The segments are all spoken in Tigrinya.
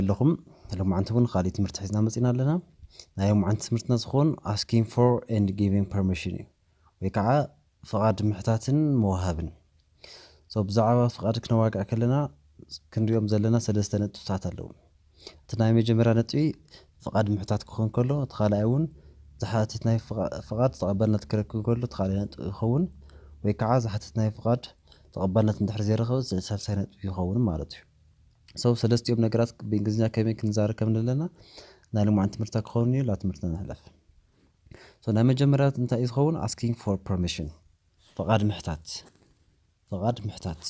ኣለኹም። ሎማዓንቲ እውን ካሊእ ትምህርቲ ሒዝና መፂና ኣለና። ናይ ሎማዓንቲ ትምህርትና ዝኾን asking for and giving permission እዩ፣ ወይ ከዓ ፍቓድ ምሕታትን ምውሃብን። So ብዛዕባ ፍቓድ ክነዋግዕ ከለና ክንሪኦም ዘለና ሰለስተ ነጥብታት ኣለዉ። እቲ ናይ መጀመርያ ነጥቢ ፍቓድ ምሕታት ክኾን ከሎ፣ እቲ ካልኣይ እውን ዝሓትት ናይ ፍቓ- ፍቓድ ተቐባልነት ክረክብ ከሎ እቲ ካልኣይ ነጥቢ ይኸውን፣ ወይ ከዓ ዝሓትት ናይ ፍቓድ ተቐባልነት እንድሕር ዘይረኸበ ሳልሳይ ነጥቢ ይኸውን ማለት እዩ። So ሰለስቲኦም ነገራት ብእንግሊዝኛ ከመይ ክንዛረብ ከም ዘለና ናይ ሎማዓንቲ ትምህርታ ክኸውን እዩ። ላ ትምህርትና ንሕለፍ። So ናይ መጀመርያ እንታይ እዩ ዝኸውን? Asking for permission፣ ፍቓድ ምሕታት። ፍቓድ ምሕታት።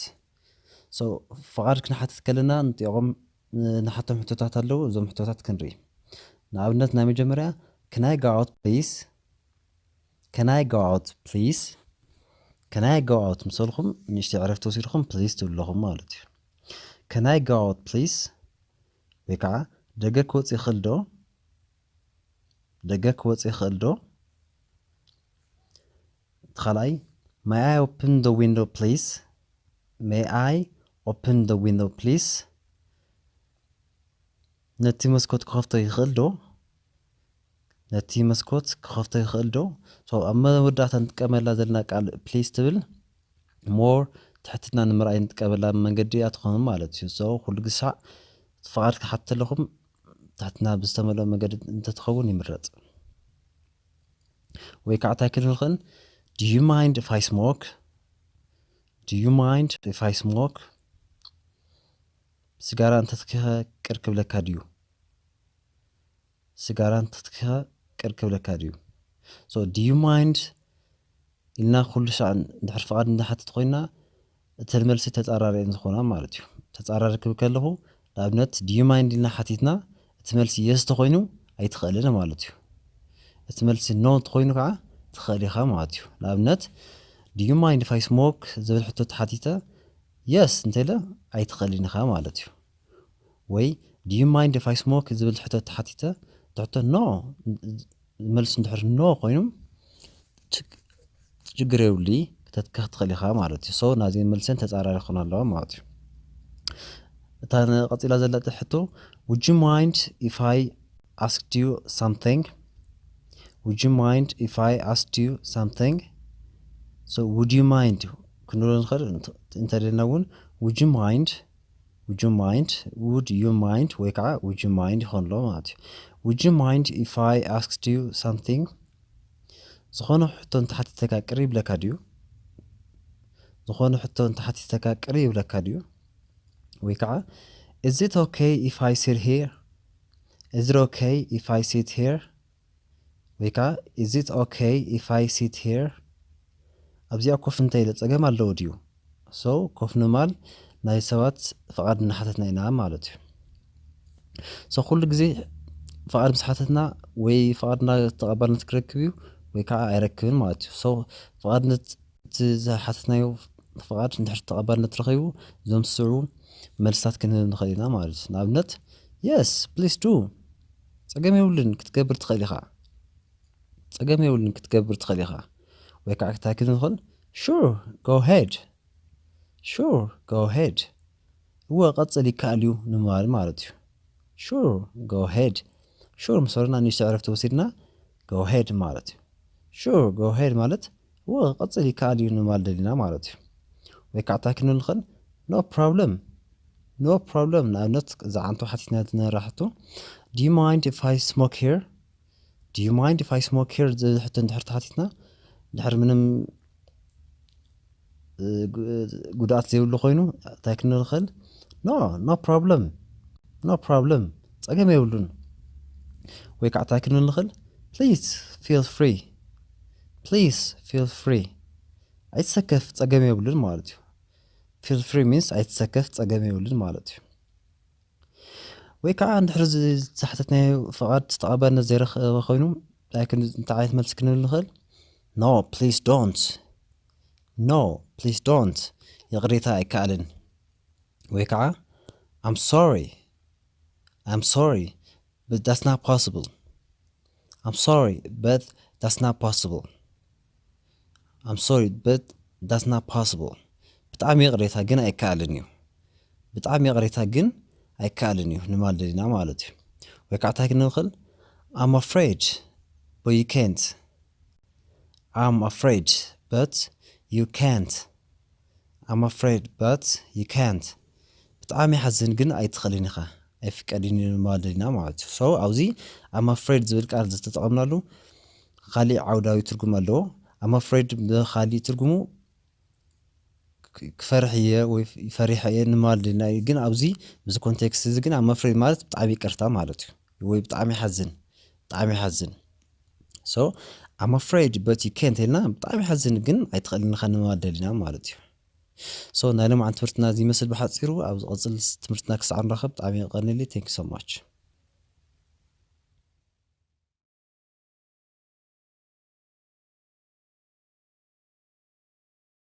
So ፍቓድ ክንሓትት ከለና ንጥቕም ንሓቶም ሕቶታት ኣለዉ። እዞም ሕቶታት ክንርኢ። ንኣብነት ናይ መጀመርያ፣ can I go out please? Can I go out please? Can I go out ምስ በልኩም ንእሽተይ ዕረፍቲ ወሲድኩም please ትብሉ ኣለኹም ማለት እዩ። Can I go out please? ወይ ከዓ ደገ ክወፅእ ይኽእል ዶ? ደገ ክወፅእ ይኽእል ዶ? እቲ ካልኣይ፣ may I open the window please? May I open the window please? ነቲ መስኮት ክኸፍቶ ይኽእል ዶ? ነቲ መስኮት ክኸፍቶ ይኽእል ዶ? So ኣብ መወዳእታ ንጥቀመላ ዘለና ቃል please ትብል more ትሕትና ንምርኣይ ንጥቀመላ መንገዲ እያ ትኾን ማለት እዩ። So ኩሉ ግሳዕ ፍቓድ ክሓት ኣለኹም ትሕትና ብዝተመልኦ መንገዲ እንተትኸውን ይምረጽ። ወይ ከዓ እንታይ ክንብል ንኽእል? Do you mind if I smoke? Do you mind if I smoke? ስጋራ እንተትኪኸ ቅር ክብለካ ድዩ? ስጋራ እንተትኪኸ ቅር ክብለካ ድዩ? So do you mind ኢልና ኩሉ ሻዕ እንድሕር ፍቓድ እንድሓትት ኮይና እተን መልሲ ተጻራሪ እየን ዝኾና ማለት እዩ። ተጻራሪ ክብል ከለኹ ንኣብነት do you mind ኢልና ሓቲትና እቲ መልሲ yes ተኾይኑ ኣይትኽእልን ማለት እዩ። እቲ መልሲ no እንተኾይኑ ከዓ ትኽእል ኢኻ ማለት እዩ። ንኣብነት do you mind if I smoke ዝብል ሕቶ ተሓቲተ yes እንተኢለ ኣይትኽእልን ኢኻ ማለት እዩ። ወይ do you mind if I smoke ዝብል ሕቶ ተሓቲተ ትሕቶ no መልሲ እንድሕር no ኮይኑ ችግ- ችግር የብሉ ከተትካ ክትኽእል ኢኻ ማለት እዩ። So ናዚ መልሰን ተጻራሪ ክኾን ኣለዋ ማለት እዩ። እታ ቀፂላ ዘለቲ ሕቶ would you mind if I asked you something? Would you mind if I asked you something? So would you mind ክንብሎ ንኽእል እንተ- እንተደልና እውን would you mind would you mind would you mind ወይ ከዓ would you mind ይኾን ኣሎ ማለት እዩ። Would you mind if I asked you something? ዝኾነ ሕቶ እንተሓቲተካ ቅር ይብለካ ድዩ? ዝኾነ ሕቶ እንተሓቲተካ ቅር ይብለካ ድዩ? ወይ ከዓ is it okay if I sit here? Is it okay if I sit here? ወይ ከዓ is it okay if I sit here? ኣብዚኣ ኮፍ እንተ ኢለ ጸገም ኣለዎ ድዩ? So ኮፍ ንማል ናይ ሰባት ፍቓድ እናሓተትና ኢና ማለት እዩ። So ኩሉ ግዜ ፍቓድ ምስ ሓተትና ወይ ፍቓድና ተቐባልነት ክረክብ እዩ ወይ ከዓ ኣይረክብን ማለት እዩ። So ፍቓድነት እቲ ዝሓተትናዮ ፍቓድ እንድሕር ተቐባልነት ረኺቡ እዞም ዝስዕቡ መልስታት ክንህብ ንኽእል ኢና ማለት እዩ። ንኣብነት yes please do ጸገም የብሉን ክትገብር ትኽእል ኢኻ። ጸገም የብሉን ክትገብር ትኽእል ኢኻ። ወይ ከዓ እንታይ ክንብል ንኽእል? Sure go ahead sure go ahead እወ ቀጽል ይከኣል እዩ ንምባል ማለት እዩ። Sure go ahead sure ምስ በልና ንእሽቶ ዕረፍቲ ወሲድና go ahead ማለት እዩ። Sure go ahead ማለት እወ ቀጽል ይከኣል እዩ ንምባል ደሊና ማለት እዩ። ወይ ከዓ እንታይ ክንብል ንኽእል? No problem no problem ንኣብነት እዛ ዓንቶ ሓቲትና ዝነበራ ሕቶ do you mind if I smoke here? Do you mind if I smoke here ዝብል ሕቶ እንድሕር ተሓቲትና ድሕር ምንም ጉድኣት ዘይብሉ ኮይኑ እንታይ ክንብል ንኽእል? No no problem no problem ጸገም የብሉን። ወይ ከዓ እንታይ ክንብል ንኽእል? Please feel free please feel free ኣይትሰከፍ ጸገም የብሉን ማለት እዩ። Feel free means ኣይትሰከፍ ጸገም የብሉን ማለት እዩ። ወይ ከዓ እንድሕር ዝሓተትናዮ ፍቓድ ተቐባልነት ዘይረኸበ ኮይኑ እንታይ ዓይነት መልሲ ክንብል ንኽእል? No please don't no please don't ይቕሬታ ኣይከኣልን። ወይ ከዓ I'm sorry I'm sorry but that's not possible I'm sorry but that's not possible I'm sorry but that's not possible ብጣዕሚ ይቕሬታ ግን ኣይከኣልን እዩ። ብጣዕሚ ይቕሬታ ግን ኣይከኣልን እዩ ንምባል ደሊና ማለት እዩ። ወይ ከዓ እንታይ ክንብል ንኽእል? I'm afraid but you can't. I'm afraid but you can't. I'm afraid but you can't. ብጣዕሚ ይሓዝን ግን ኣይትኽእልን ኢኻ፣ ኣይፍቀድን እዩ ንምባል ደሊና ማለት እዩ። So ኣብዚ I'm afraid ዝብል ቃል ዝተጠቐምናሉ ካሊእ ዓውዳዊ ትርጉም ኣለዎ። I'm afraid ብኻሊእ ትርጉሙ ክፈርሕ እየ ወይ ፈሪሐ እየ ንምባል ደሊና እዩ። ግን ኣብዚ ብዚ ኮንቴክስት እዚ ግን I'm afraid ማለት ብጣዕሚ ይቅርታ ማለት እዩ፣ ወይ ብጣዕሚ ይሓዝን፣ ብጣዕሚ ይሓዝን። So I'm afraid but you can't ኢልና ብጣዕሚ ይሓዝን ግን ኣይትኽእልን ኢኻ ንምባል ደሊና ማለት እዩ። So ናይ ሎማዓንቲ ትምህርትና እዚ ይመስል ብሓፂሩ። ኣብ ዝቐፅል ትምህርትና ክሳዕ ንራኸብ ብጣዕሚ የቐንየለይ። Thank you so much።